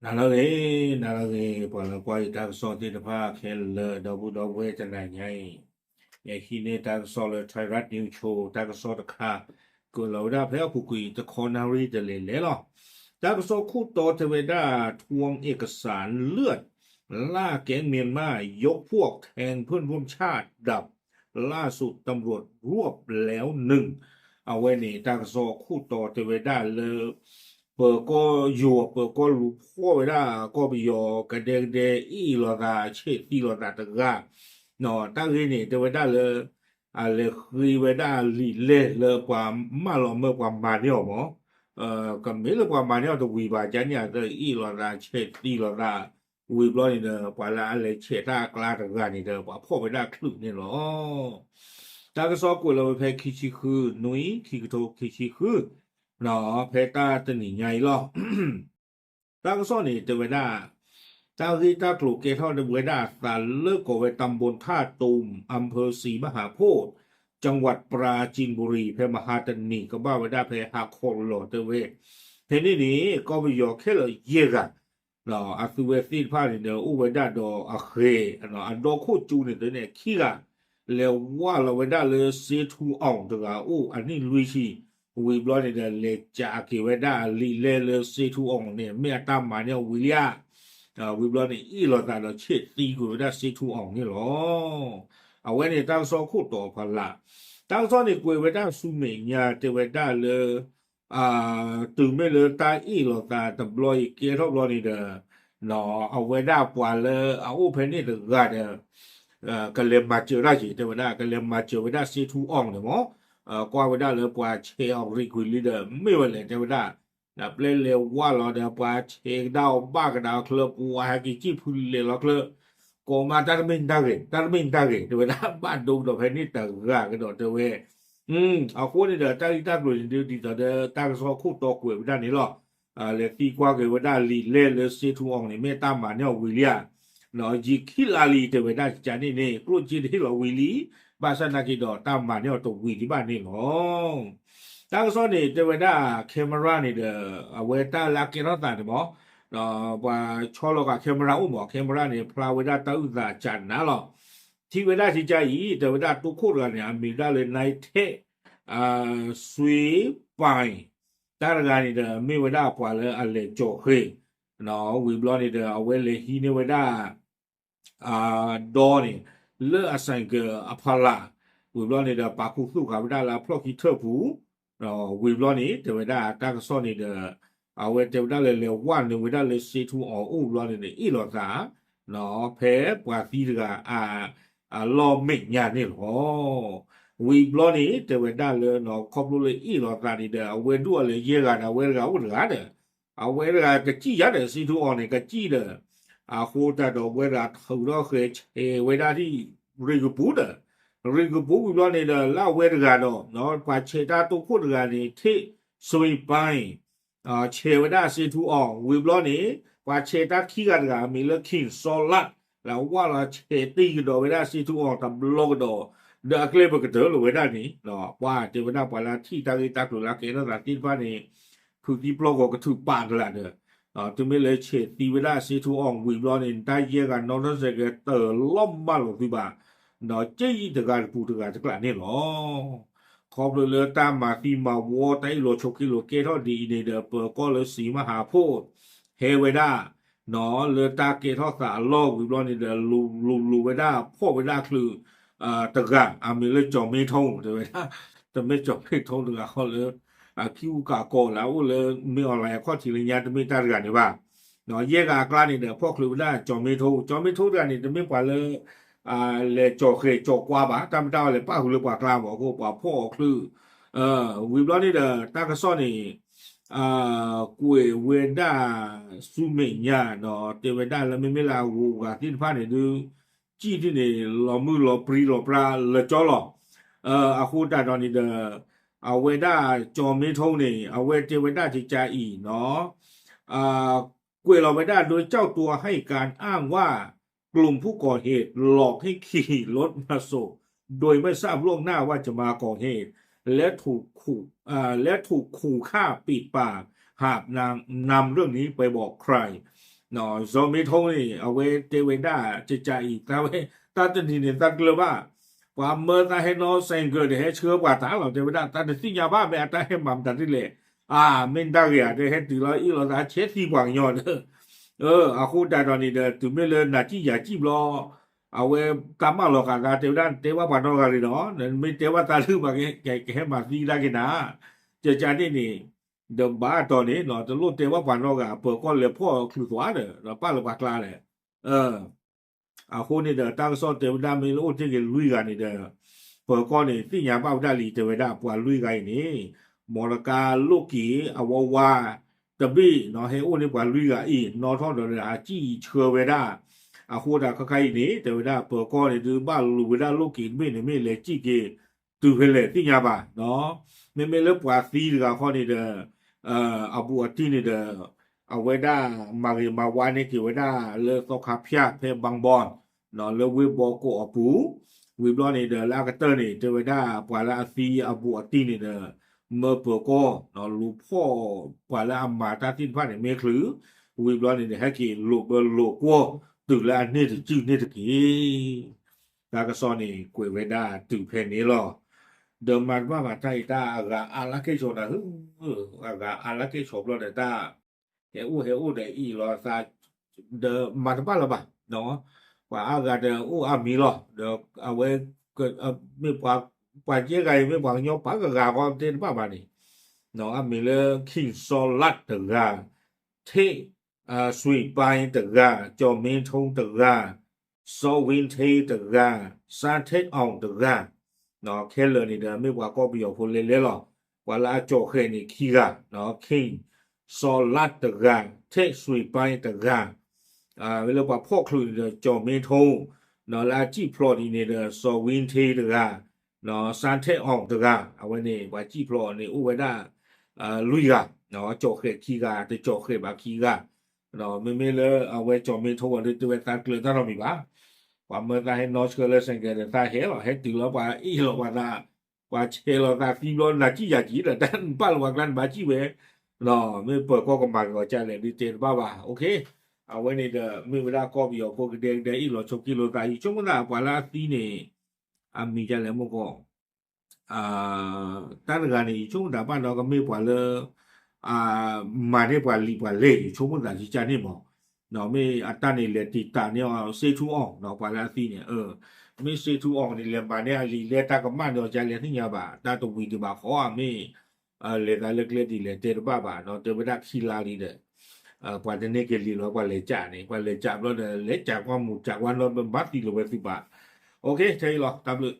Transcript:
နၤလၢအဂ့ၤ, နၤလၢအဂ့ၤ, ပှၤလၢကွၢ်ယတၢ်ကစီၣ်သ့ၣ်တဖၣ်ခဲလၢာ် ဒီပုၢ်ဒီဝဲၢ်တနၤညါအံၤ, ယဟံးန့ၢ်တၢ်ကစီၣ်လၢ Thairath News Show တၢ်ကစီၣ်တခါ, ကွဲးလီၤဝဲဒၣ်ဖဲအပူၤကွံာ်တခီနၣ်ရံၣ်တလဲၤလဲၤလီၤ. တၢ်ကစီၣ်ခိၣ်တီတဲဝဲဒၣ် ทวงเอกสารเลือด ล่าแก๊งเมียนมา ยกพวกแทงเพื่อนร่วมชาติดับ ล่าสุดตำรวจรวบแล้วหนึ่ง အဝဲန့ၣ် တၢ်ကစီၣ်ခိၣ်တီတဲဝဲဒၣ်လၢ ပၢၤကီၢ်ယိၤ ပၢၤကီၢ်လူၤဖီၣ်ဝဲဒၣ် ကီၢ်ပယီၤကဒဲကဒဲ အ့ၣ်လိာ်သး ဆဲးသံလိာ်သးတဂၤ, တၢ်ဂ့ၢ်န့ၣ် တဲဝဲဒၣ်လၢ အလဲၤဃ့ဝဲဒၣ်လံာ်လဲၢ်လၢပှၤမၢလီၤမၢပှၤမၤန့ၢ်အီၤမး, ကမ့ၢ်လၢပှၤမၤန့ၢ်အီၤတဝံၤဘၣ် ကန့ၣ်အသးအ့ၣ်လိာ်သး ဆဲးသံလိာ်သး, ဝံၤဘျီန့ၣ်ဒီး ပှၤလၢအလဲၤဆဲးတၢ်အကျါတဂၤန့ၣ်ဒီး ပှၤဖီၣ်ဝဲဒၣ်ချုးန့ၣ်လီၤ. တၢ်ကစီၣ်ကွဲးလီၤဝဲဖဲခံဆံဃု နွံ ခံကထိခံဆံဃု, ဖဲတၢ်တနံၤညါအံၤလီၤ. တၢ်ကစီၣ်န့ၣ် တဲဝဲဒၣ် တၢ်ဂ့ၢ်တၢ်ကျိၤကဲထီၣ်ဝဲဒၣ်အသးလၢကိးဝဲ ตำบลท่าตูม อำเภอศรีมหาโพธิ์ จังหวัดปราจีนบุรี ဖဲမဟါတနံၤ ကဘၣ်ဝဲဒၣ်ဖဲဟးခီလီၤတဲဝဲ, ဖဲန့ၣ်န့ၣ် ကီၢ်ပယီၤခဲလၢာ်ယဲၢ်ဂၤ အသုဝဲသ့ၣ်တဖၣ်န့ၣ်ဒီး အိၣ်ဝဲဒၣ်ဒီးအဃဲၤ အဒီခိၣ်ကၠူန့ၣ်သ့ၣ်န့ၣ်ခံဂၤ လဲၤဝၢ်လီၤဝဲဒၣ်လၢစ့ထူအီၣ်တဂၤအိၣ်အနံၣ်လွံၢ်ဆံ, ဝံၤဘျီန့ၣ်ဒီး လဲၤကးက့ၤဝဲဒၣ်လံာ်လဲၢ်လၢစ့ထူအီၣ်န့ၣ် မ့ၢ်အတၢ်မၤန့ၢ်အီၤဝံၤလံဧါ, ဝံၤဘျီန့ၣ် အ့ၣ်လိာ်သးဒီးဆဲးသံကွံာ်ဝဲဒၣ်စ့ထူအီၣ်န့ၣ်လီၤ. အဝဲန့ၣ်တၢ်ကစီၣ်ခိၣ်တီဖီလာ်, တၢ်ကစီၣ်န့ၣ်ကွဲးဝဲဒၣ်ဆူမဲာ်ညါတဲဝဲဒၣ်လၢ တုၤမ့ၢ်လၢတၢ်အ့ၣ်လိာ်သးတဘျီအံၤကဲထီၣ်ဘျီန့ၣ်ဒီး အဝဲဒၣ်ပှၤလၢအအိၣ်ဖဲန့ၣ်တဂၤဒီး ကလဲၤမၤစၢၤတၢ်က့ၤ တဲဝဲဒၣ် ကလဲၤမၤစၢၤဝဲဒၣ်စ့ထူအီၣ်န့ၣ်မး, ကွၢ်ဝဲဒၣ်လၢပှၤဆဲးအီၤရံကွံာ်လံဒီး မ့ၢ်ဝဲလဲၣ် တဲဝဲဒၣ် ပျဲလဲၤဝၢ်လီၤဒီးပှၤဆဲးကဒါအီၤဘၣ်ကဒါအီၤချၢ ပှၤဟဲက့ၤစံၣ်ဖုလဲၤလီၤချၢ ကိးမးတၢ်တမ့ၢ်တၢ်ဂ့ၤ တၢ်တမ့ၢ်တၢ်ဂ့ၤ တဲဝဲဒၣ် ဘၣ်ဒိကဒီးဖဲန့ၣ်တဂၤကဒီးတဲဝဲ အဃိန့ၣ်ဒီး တၢ်ဂ့ၢ်တၢ်ကျိၤန့ၣ်ဒ်သိးဒီး တၢ်ကစီၣ်ခိၣ်တီကွဲးဝဲဒၣ်န့ၣ်လီၤ. လဲၤသံကွၢ်က့ၤဝဲဒၣ်လံာ်လဲၢ်လၢစ့ထူအီၣ်န့ၣ် မ့ၢ်တၢ်မၤန့ၢ်အီၤဝံၤလံဧါ, ယံာ်ခံလါလံ တဲဝဲဒၣ်ကန့ၣ်န့ၣ် ကျိၣ်စ့တဟ့ၣ်လီၤဝံၤလံ, ဘၣ်ဆၣ်နာ်က့ဒီးတၢ်မၤန့ၢ်အီၤတဝံၤဒံးဘၣ်န့ၣ်လီၤ. တၢ်ကစီၣ်န့ၣ် တဲဝဲဒၣ် camera န့ၣ်ဒီး အဝဲတၢ်လၢအကဲထီၣ်သးန့ၣ်မး ပှၤဆီလီၤဃာ် camera အိၣ်မး camera န့ၣ် ဖျါဝဲဒၣ်တၢ်အုၣ်သးကနၤလီၤ. ထံၣ်ဝဲဒၣ်ကကါအံၤ တဲဝဲဒၣ်တိခိၣ်တဂၤန့ၣ် အမံၤဒၣ်လၢ နၢထဲး စွ့ပၢ် တၢ်တဂၤန့ၣ်ဒီး မ့ၢ်ဝဲဒၣ်ပှၤလၢအလဲၤကၠီၤဃ့ၢ်, ဝံၤဘျီန့ၣ်ဒီး အဝဲလဲၤဟံးန့ၢ်ဝဲဒၣ် ဒီန့ၣ် လၢအဆိုင်ကယ်အဖီလာ်, ဝံၤဘျီန့ၣ်ဒီး ပာ်ခူသူၣ်ဃာ်ဝဲဒၣ်လၢအဖျီၣ်ခံထၢၣ်ပူၤ, ဝံၤဘျီန့ၣ် တဲဝဲဒၣ်တၢ်ကစီၣ်န့ၣ်ဒီး အဝဲတဲဝဲဒၣ်လၢလဲၤဝၢ်နုာ်ဝဲဒၣ်လၢစ့ထူအီၣ်အိၣ်ဘျီန့ၣ်ဒီး အ့ၣ်လိာ်သး ဖဲပှၤသံတဂၤအ အလီၢ်မဲာ်ညါန့ၣ်လီၤ. ဝံၤဘျီန့ၣ် တဲဝဲဒၣ်လၢ ခီဖျိလၢအ့ၣ်လိာ်သးန့ၣ်ဒီး အဝဲဒိၣ်အလဲၤယဲၢ်ဂၤဒီး အဝဲတဂၤအိၣ်တဂၤဒီး အဝဲတဂၤကစံၣ်ယါဒီး စ့ထူအီၣ်န့ၣ် ကစံၣ်ဒီး အဃိသတးဒီး အဝဲတဂၤထုးထီၣ်ဃဲၤဆဲးဝဲဒၣ်ဒ် ရံၣ်ကပူၤဒီး ရံၣ်ကပူၤဝံၤဘျီန့ၣ်ဒီး လၢအဝဲတဂၤဒီး ပှၤဆဲးတၢ်တိခိၣ်တဂၤန့ၣ် ထံၣ်စွ့ပၢ် ဆဲးဝဲဒၣ်စ့ထူအီၣ် ဝံၤဘျီန့ၣ် ပှၤဆဲးတၢ်ခံဂၤတဂၤ အမံၤလၢ King Sawlat လၢဝၢ်လီၤဆဲးတံၢ်ကဒီးဝဲဒၣ်စ့ထူအီၣ်တဘျီကဒီး ဒီးအကျဲပကတၢၢ်လီၤဝဲဒၣ်န့ၣ် ပှၤတဲဝဲဒၣ်ပှၤလၢထံၣ်တၢ်ဂ့ၢ်တၢ်ကျိၤလၢအကဲထီၣ်သးသ့ၣ်တဖၣ်န့ၣ် ဖုးသံပျီၢ်ဂီၤကထုးပာ်တလးဒီး တုၤမ့ၢ်လၢဆဲးသံဝဲဒၣ်စ့ထူအီၣ်ဝံၤဘျီန့ၣ် တၢ်ယဲၢ်ဂၤနီၢ်ထီၣ်စဲးကဲတၢၢ်လီၤမၢ်လိာ်သုဘၣ် ဒီးက့ယံာ်တဂၤတပူၤတဂၤတကျးန့ၣ်လီၤ. ခီဖျိလၢတၢ်မၤသံမၤဝီတၢ်အ့ၣ်လိာ်ဆိးက့လိာ်ကဲထီၣ်ဒ်အံၤန့ၣ်ဒီး ပၢၤကီၢ်လၢစံမဟးဖှိၣ် ဟဲဝဲဒၣ် လၢတၢ်ကဲထီၣ်သးအလီၢ်ဝံၤဘျီန့ၣ်ဒီး လူၤလူၤလူၤဝဲဒၣ်ဖီၣ်ဝဲဒၣ်ချုး တဂၤ အမံၤလၢကၠီၤမ့ထိ တဲဝဲဒၣ် တမ့ၢ်ကၠီၤမ့ထိတဂၤဃီလၢ အခံဂုၤကၢ်ကီၢ်လၢအအိၣ်လၢမ့ၢ်အီၣ်လဲၣ်အခီၣ်ထံးလၢညါ တမ့ၢ်တၢ်တဂၤန့ၣ်ဘၣ်. ယဲၢ်ဂၤအကျါန့ၣ်ဒီး ဖီၣ်ချုးဝဲဒၣ်ကၠီၤမ့ထိ ကၠီၤမ့ထိတဂၤန့ၣ် တမ့ၢ်ပှၤလၢ လဲၤကၠီၤဃဲၤကၠီၤကွါဘၣ် တၢ်မ့ၢ်တၢ်ဝဲလဲၤပၣ်ဃုာ်လၢပှၤကျါမး အဃိပှၤဖီၣ်အီၤချုး ဝံၤဘျီန့ၣ်ဒီး တၢ်ကစီၣ်န့ၣ် ကွဲးဝဲဒၣ် ဆူမဲာ်ညါဒီး တဲဝဲဒၣ်လၢမ့မ့ၢ်လၢအဂုၤအဂၤသ့ၣ်တဖၣ်န့ၣ်ဒုး စံၣ်ဒ်န့ၣ် လီၤမုၢ်လီၤပြံလီၤပြါလၢကၠီလီၤ. အဃိသတးဒီးန့ၣ်ဒီး အဝဲဒၣ်ကၠီၤမ့ထိန့ၣ် အဝဲတဲဝဲဒၣ်ကကါအံၤနီၤ ကွဲးလီၤဝဲဒၣ် โดยเจ้าตัวให้การอ้างว่ากลุ่มผู้ก่อเหตุหลอกให้ขี่รถมาส่งโดยไม่ทราบล่วงหน้าว่าจะมาก่อเหตุและถูกขู่อ่าและถูกขู่ฆ่าปิดปากหากนำเรื่องนี้ไปบอกใคร စီၤမ့ထိန့ၣ် အဝဲတဲဝဲဒၣ် ကကးအံၤ သးဝဲ တၢ်တနံၤန့ၣ် သးတကျၢၤဘၣ်, ပှၤမၢသးဟဲနီၣ် ဆိုင်ကယ် ဒီးဟဲဆှၢပှၤတၢ်လီၤ တဲဝဲဒၣ် သးတသ့ၣ်ညါဘၣ် မ့ၢ်အတၢ်ဟဲမၤမတၤဒ်လဲၣ်, အါ မ့ၢ်တၢ်ဂ့ၤဧါ တဲဟဲတုၤလီၤအ့ၣ်လိာ်သး ဆဲးသံပှၤကညီဒီး အဃိတးဒီးန့ၣ်ဒီး တုၤမ့ၢ်လၢနၤကံၣ်ယၤကံၣ်ဘျီ အဝဲတၢ်မၢလီၤဃာ်သး တဲဝဲဒၣ် နတဲဘၣ်ပှၤနီတဂၤဂ့ၤဒီး နမ့ၢ်တဲဘၣ်သးဒုးဘၣ် ကဟဲမၤသံဒၣ်က့ၤနၤ, ကကးန့ၣ်န့ၣ် ဒီးဘၣ်အတီၢ်န့ၣ် တလိၣ်တဲဘၣ်ပှၤနီတဂၤ ပၢၤကီၢ်လဲၤဖီၣ်ချုးသွါဒီး ဒီးပာ်လၢပှၤကျါလဲၣ်. အဃိန့ၣ်ဒီး တၢ်ကစီၣ်တဲဝဲဒၣ် မ့ၢ်လၢအိၣ်တ့ၢ်က့ၤလွံၢ်ဂၤန့ၣ်ဒီး ပၢၤကီၢ်န့ၣ် သ့ၣ်ညါဘၣ်ဝဲဒၣ်လံ တဲဝဲဒၣ် ပှၤလွံၢ်ဂၤအံၤန့ၣ် မီတကါလိၣ်က့ၤ အဝဲဝါ တဘ့ၣ်နီၤ ဟဲအိၣ်န့ၢ်ပှၤလွံၢ်ဂၤအံၤ နီၣ်ထီၣ်ဒီး ဟးစံၣ်ဆှၢဝဲဒၣ်, အဃိတၢ်ခါခါအံၤန့ၣ် တဲဝဲဒၣ် ပၢၤကီၢ်န့ၣ် ဒုးဘၣ်လူၤဝဲဒၣ်လိၣ်က့ၤတဘ့ၣ်န့ၣ် မ့ၢ်လဲၤစံၣ်က့ၤ တုၤဖဲလဲၣ်သ့ၣ်ညါဘၣ်နီၤ. မ့မ့ၢ်လၢပှၤသံတဂၤခီန့ၣ်ဒီး အဘူးအတံၢ်န့ၣ်ဒီး အဝဲဒၣ်မၤဂ့ၤမၤဝါန့ၢ်က့ၤဝဲဒၣ်လၢသီခါဖၠၣ်ဖဲ ဘၣ်ဘီၣ် လၢဝ့ၢ်ဘီကိးအပူၤ, ဝံၤဘျီန့ၣ်ဒီး လၢအကတၢၢ်န့ၣ် တဲဝဲဒၣ်ပှၤလၢအသံအဘူးအတံၢ်န့ၣ်ဒီး မၢပၢၤကီၢ် လူၤဖီၣ်ပှၤလၢအမၤတၢ်သ့ၣ်တဖၣ်န့ၣ် မ့ၢ်ချုး, ဝံၤဘျီန့ၣ်ဒီး ဟဲက့ၤလိာ်ဘၢလိာ်ကွီၢ် တုၤလၢအန့ၢ်တစုန့ၢ်တက့ၢ်. တၢ်ကစီၣ်န့ၣ် ကွဲးဝဲဒၣ်တုၤဖဲန့ၣ်လီၤ. ဒီးမၤတဘၣ်ဘၣ်တၢ်အံၤ တၢ်အဂၤအါလၢကဲၣ်ဆိးနၤဧၢ, အဂၤအါလၢကဲၣ်ဆိးဘျီဒီး တၢ် ဟဲအိၣ်ဟဲအိၣ်ဒီးအံၤလီၤသး, ဒီးမၤတဘၣ်လၢၤဘၣ်, ပှၤအါဂၤဒီးအိၣ်အါမံၤလီၤ, ဒီးအဝဲ မ့ၢ်ပှၤ ပှၤကဲဂၤအံၤ မ့ၢ်ပှၤကညီပှၤဂၤဂၤဃီ တဲတဘၣ်ဘၣ်န့ၣ်, အမံၤလၢ King စီၤလးတဂၤ, ထ့ၣ် စွံးပၢၢ်တဂၤ, ကၠီၤမ့ထိတဂၤ, စီၤဝံထ့တဂၤ, စါထဲအီၣ်တဂၤ, ခဲလၢာ်န့ၣ်ဒီး မ့ၢ်ပှၤကီၢ်ပယီၤဖိလဲၤလဲၤလီၤ. ပှၤလၢအကၠီၣ်ဃဲၤန့ၣ်ခံဂၤ, King စီၤလးတဂၤ, ထ့ၣ်စွံးပၢၢ်တဂၤ, မ့ၢ်လၢပှၤဖီၣ်ချုးန့ၣ်ဒီး ကၠီၤမ့ထိ, လၢအစံၣ်ဖျိးဒ်န့ၣ်ဒီး စီၤဝံထ့တဂၤ, စါထဲအီၣ်တဂၤ, အဝဲန့ၣ် ပှၤစံၣ်ဖျိးန့ၣ် အိၣ်ဝဲဒၣ် လွံၢ်ဂၤ, ကၠီၣ်ဃဲၤခံဂၤ တကၠီၣ်ဃဲၤဘၣ်ခံဂၤ, မ့မ့ၢ်လၢအဝဲကၠီၤမ့ထိဝဲဒၣ် တဲဝဲသးကျၢၤတၢ်နီတမံၤဘၣ်, ပှၤမၢသးဟဲနီၣ်ဆှၢလၢ ဆိုင်ကယ် ဒီးသးဟဲလီၤ ဟဲတုၤလီၤ ပှၤအ့ၣ်လိာ်ပှၤသး, ပှၤဆဲးလိာ်သးသံဘျီ နၤစံၣ်ယၤစံၣ်ဒီး တၢ်နပာ်လၢပှၤကျါန့ၣ် ဘၣ်စံၣ်ဝဲ, မ့ၢ်ပၢၤကီၢ်ကမၤက့ၤအီၤကလဲၣ် ဒုးတဲတဘၣ်ဘၣ်, အဝဲန့ၣ်ဒီး မ့ၢ်ဝဲဒၣ်ကီၢ်ပယီၤဖိကဒဲကဒဲအ့ၣ်လိာ်ဆိးက့လိာ်သး ယဆိကမိၣ်သး ပှၤလၢအသံန့ၣ် အမံၤဒ်လဲၣ်မ့ၢ်ကီး တၢ်တဂၤန့ၣ် ယဆိကမိၣ်သးဘၣ်ဒီး ကမ့ၢ်ပှၤလၢ မၤန့ၢ်ပှၤလံာ်ပှၤလဲၢ် ယဆိကမိၣ်သးယကၢ်န့ၣ်မး, မ့ၢ်အတၢ်န့ၣ်လဲၤတံာ်တာ်န့ၢ်အီၤ စ့ထူအီၣ် ပှၤလၢအသံန့ၣ်, မ့ၢ်စ့ထူအီၣ်န့ၣ် လဲၤမၤန့ၢ်အလံာ်လဲၢ် တၢ်ကမၣ်န့ၢ်အီၤကလဲၣ်သ့ၣ်ညါဘၣ်, တၢ်တဝံၤဒံးဘၣ်ဃီဧါ မ့ၢ် လဲၤသးလၢကျဲဒ်လဲၣ်တဲတဘၣ်ဘၣ်, တဲဝဲဒၣ်ခံလါလံဒီး ပှၤတန့ၢ်က့ၤလံာ်လီၤ ပှၤလဲၤကးန့ၣ် ပှၤလဲၤကးဘျီဒီး လဲၤကးကွၢ်မူးကးကွၢ်နီၢ် ဘၣ်သံလိာ်ဝဲသုဘၣ်, ထဲအံၤလီၤ တၢ်ဘျုး